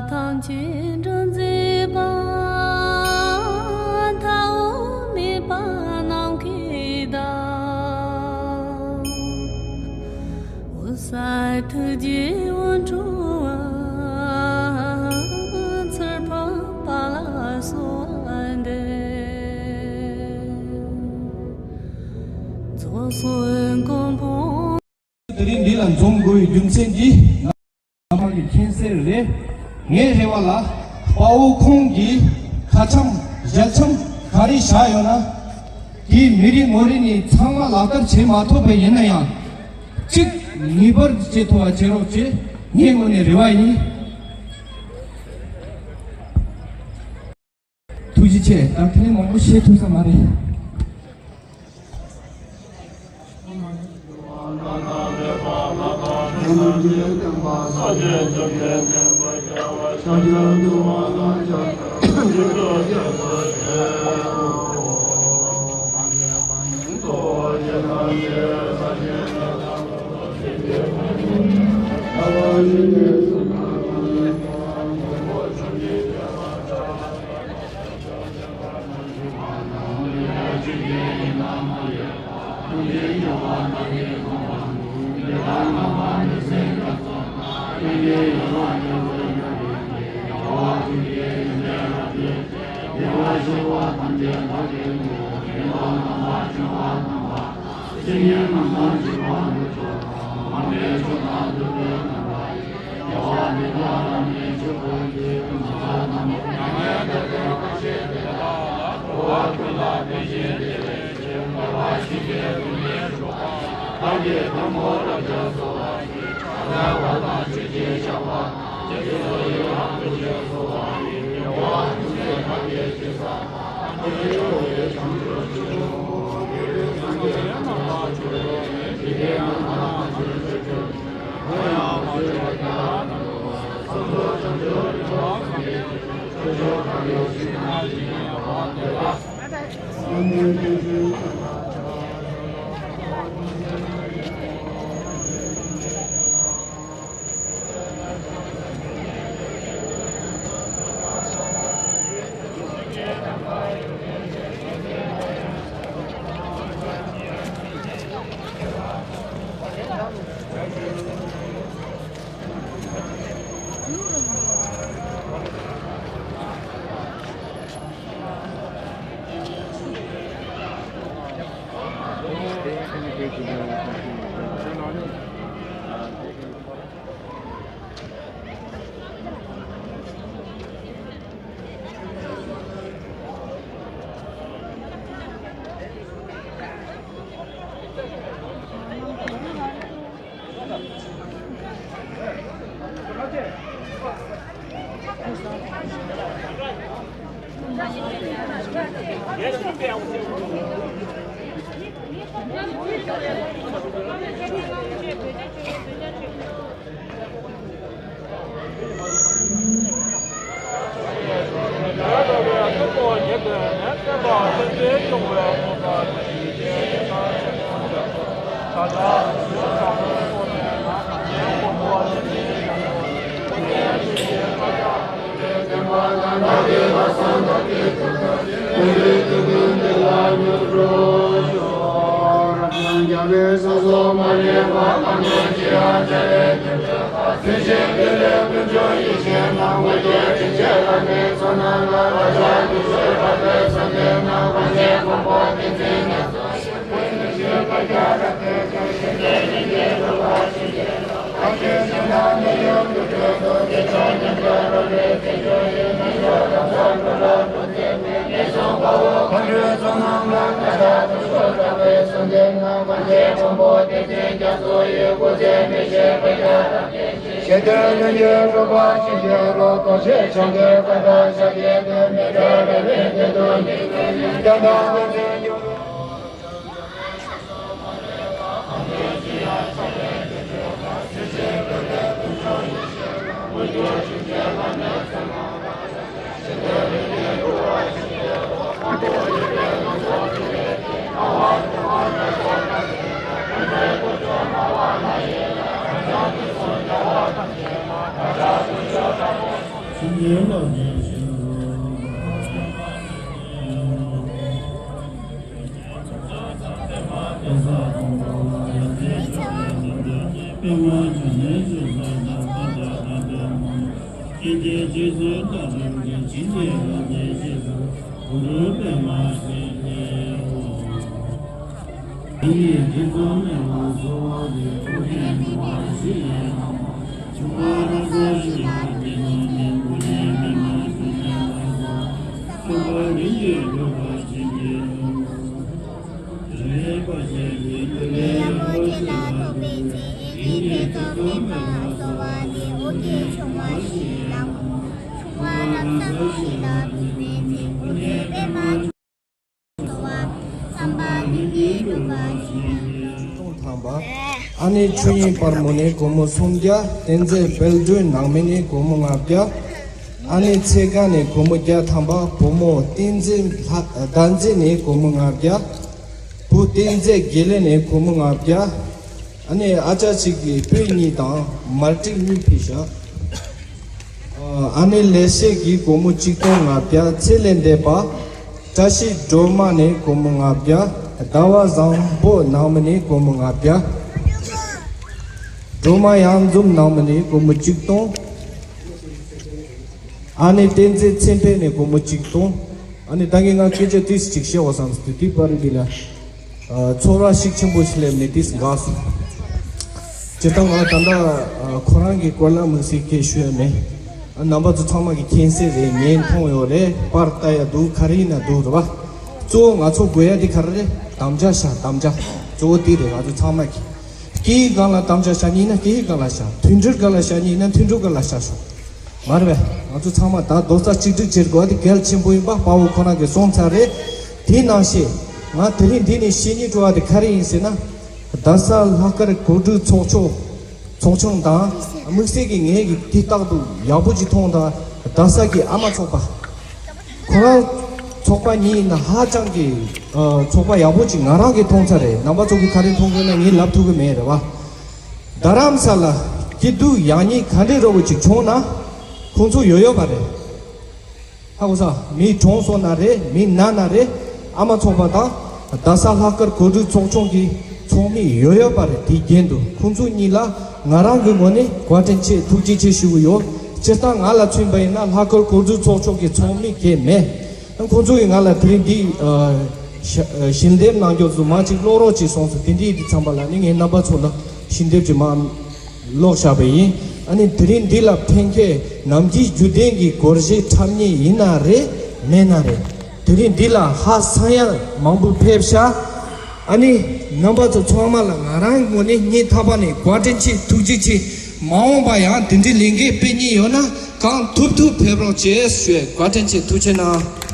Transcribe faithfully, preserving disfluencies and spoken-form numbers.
ཐམས་ཅད་སྒྲོལ་མཛད་པ། མཐའ་དབུས་མེད་པ་ནམ་མཁའི་མཐའ། འོད་གསལ་ཐུགས་རྗེའི་འོད་འཕྲོ་བ། ཚུར་ཕུབ་པ་ལ་གསོལ་བ་འདེབས། རྫོགས་སོ་མགོན་ཕོ། དེ་རིང་འདི་ལ་འཛོམས་དགོས་པའི་རྒྱུ་མཚན་འདི་ང་རང་གི་མཁྱེན་གསལ་རེད། ངའི་རེ་བ་ལ་དཔའ་བོ་ཁོང་གིས་ཁ་འཆམ་ཞལ་འཆམ་ག་རེ་བཞག་ཡོད་ན། དེའི་མི་རེ་ངོ་རེ་ནས་ཚང་མ་ལག་བསྟར་བྱེད་མ་ཐུབ་པ་ཡིན་ན་ཡང་། གཅིག་ངེས་པར་དུ་བྱེད་ཐུབ་པ་བྱེད་རོགས་བྱེད། ངའི་ངོས་ནས་རེ་བ་ཡིན། ཐུགས་རྗེ་ཆེ། ད་དེ་ནས་མང་པོ་བཤད་ཐུབ་ས་མ་རེད། ཨ་ནེ་ཆོས་དབྱིངས་དཔལ་མོ་ནས་སྒོར་མོ་སུམ་བརྒྱ། བསྟན་འཛིན་དཔལ་སྒྲོན་ནང་མི་ནས་སྒོར་མོ་ལྔ་བརྒྱ། ཨ་ནེ་ཚེ་དགའ་ནས་སྒོར་མོ་བརྒྱ་ཐམ་པ། བུ་མོ་བསྟན་འཛིན་ལྷ་ཟླ་མཛེས་ནས་སྒོར་མོ་ལྔ་བརྒྱ། བུ་བསྟན་འཛིན་དགེ་ལེགས་ནས་སྒོར་མོ་ལྔ་བརྒྱ། ཨ་ནེ་ཨ་ཅག་གཅིག་གིས་སྤོས་གཉིས་དང་མར་ཏིག་གཉིས་ཕུལ་བཞག་ཨ་ནེ་ལེགས་བཤད་ཀྱིས་སྒོར་མོ་གཅིག་སྟོང་ལྔ་བརྒྱ། ཚེ་ལས་འདས་པ་བཀྲ་ཤིས་སྒྲོལ་མ་ནས་སྒོར་མོ་ལྔ་བརྒྱ། ཟླ་བ་བཟང་པོ་ནང་མི་ནས་སྒོར་མོ་ལྔ་བརྒྱ། སྒྲོལ་མ་གཡང་འཛོམས་ནང་མི་ནས་སྒོར་མོ་གཅིག་སྟོང་། ཨ་ནེ་བསྟན་འཛིན་ཚེ་འཕེལ་ནས་སྒོར་མོ་གཅིག་སྟོང་། ཨ་ནེ་ད་གིན་ང་སྐད་ཆ་ཏིས་ཅིག་བཤད་འོ་བསམ་སྟེ་དེ་པར་འདི་ལ། ཨ། ཚོར་བ་ཤུགས་ཆེན་པོ་ཞིག་སླེབས་ནས་དེ་འགག་སོང་། སྤྱིར་བཏང་ང་ད་ལྟ་ཨ་ཁོ་རང་གི་སྐོར་ལ་དམིགས་བསལ་སྐད་ཤོད་ཡ་མེད། ཨ། རྣམ་པ་ཚོ་ཚང་མ་གི་མཁྱེན་གསལ་རེད། ངས་མཐོང་ཡོད་རེད། པར་ལྟ་ཡ་འདུག་ག་རེ་ཡིན་ན་འདུག་རེད་པ། གཙོ་བོ་ང་ཚོ་དགོས་ཡ་དེ་ག་རེ་རེད། དམ་བཅའ་བཞག་དམ་བཅའ། གཙོ་བོ་དེ་རེད། ང་ཚོ་ཚང་མ་གི་སྐད་ཡིག་སྒང་ལ་དམ་བཅའ་བཞག་ནི་ཡིན་ན་སྐད་ཡིག་སྒང་ལ་བཞག་མཐུན་སྒྲིལ་སྒང་ལ་བཞག་ནི་ཡིན་ན་མཐུན་སྒྲིལ་སྒང་ལ་བཞག་ཤོག་མ་རེད་པས། ང་ཚོ་ཚང་མ་ད་རྡོག་རྩ་གཅིག་སྒྲིལ་བྱེད་དགོས་པ་དེ་གལ་ཆེན་པོ་ཡིན་པ་དཔའ་བོ་ཁོ་རང་གིས་གསུངས་ཚར་རེད། དེ་ནང་བཞིན་ང་དེ་རིང་འདི་ནས་བཤད་སྙིང་བྲོ་བ་དེ་ག་རེ་ཡིན་ཟེར་ན། རྡ་ས་ལྷག་དཀར་གོ་སྒྲིག་ཚོགས་ཆུང་ཚོགས་ཆུང་དང་དམིགས་བསལ་གྱི་ངས་ཀྱི་དེ་རྟག་ཏུ་ཡག་པོ་ཅིག་མཐོང་དང་རྡ་ས་གི་ཨ་མ་ཚོགས་པ། ཁོ་རང་ཚོགས་པ་གཉིས་ཡིན་ན་ཧ་ཅང་གི་ཨ་ཚོགས་པ་ཡག་པོ་ཅིག་ང་རང་གིས་མཐོང་ཚར་རེད། རྣམ་པ་ཚོ་གིས་ག་རེ་མཐོང་གི་ན་ངས་ལབ་ཐུབ་ཀྱི་མེད་རེད་པ། རྡ་རམ་ས་ལ་སྐྱིད་སྡུག་ཡག་ཉེས་ག་འདྲའི་རོ་བོ་ཅིག་བྱུང་ན་ཁོང་ཚོ་ཡོད་ཡོད་པ་རེད། ཧ་གོ་ས། མི་གྲོངས་སོང་ན་རེད། མི་ན་ན་རེད། ཨ་མ་ཚོགས་པ་དང་རྡ་ས་ལྷག་དཀར་གོ་སྒྲིག་ཚོགས་ཆུང་གི་ཚོགས་མི་ཡོད་ཡོད་པ་རེད། དེ་རྒྱན་དུ་ཁོང་ཚོ་གཉིས་ལ་ང་རང་གི་ངོས་ནས་བཀའ་དྲིན་ཆེ་ཐུགས་རྗེ་ཆེ་ཞུ་གི་ཡོད། སྤྱིར་བཏང་ང་ལ་མཚོན་པ་ཡིན་ན་ལྷག་དཀར་གོ་སྒྲིག་ཚོགས་ཆུང་གི་ཚོགས་མི་གས་མེད། ཁོང་ཚོ་ཡིས་ང་ལ་དེ་རིང་འདི་ཨ་ཞལ་འདེབས་གནང་རྒྱུ་བཟོ་མ་ཅིག་ཀློག་རོགས་ཅིག་གསུངས་སོང་། དེ་འདྲའི་དུས་ཙམ་པ་ལ་ནི་ངས་རྣམ་པ་ཚོ་ལ་ཞལ་འདེབས་ཀྱི་མ་ཀློག་བཞག་པ་ཡིན། ཨ་ནི་དེ་རིང་འདི་ལ་ཕན་ཁེ་ནམ་རྒྱུན་རྒྱུ་ལྡན་གྱི་སྒོར་གཞས་འཁྲབ་མཁན་ཡིན་ན་རེད་མེད་ན་རེད། དེ་རིང་འདི་ལ་ཧ་སང་ཡ་མང་པོ་ཕེབས་ཤག་ཨ་ནི་རྣམ་པ་ཚོ་ཚང་མ་ལ་ང་རང་ངོས་ནས་སྙིང་ཐག་པ་ནས་བཀའ་དྲིན་ཆེ་ཐུགས་རྗེ་ཆེ། མ་འོངས་པ་ཡང་དེ་འདྲའི་ལས་འགུལ་སྤེལ་མཁན་ཡོད་ན་གང་ཐུབ་ཐུབ་ཕེབས་རོགས་བྱེད་ཞུ། བཀའ་དྲིན་ཆེ། ཐུགས་རྗེ་གནང་།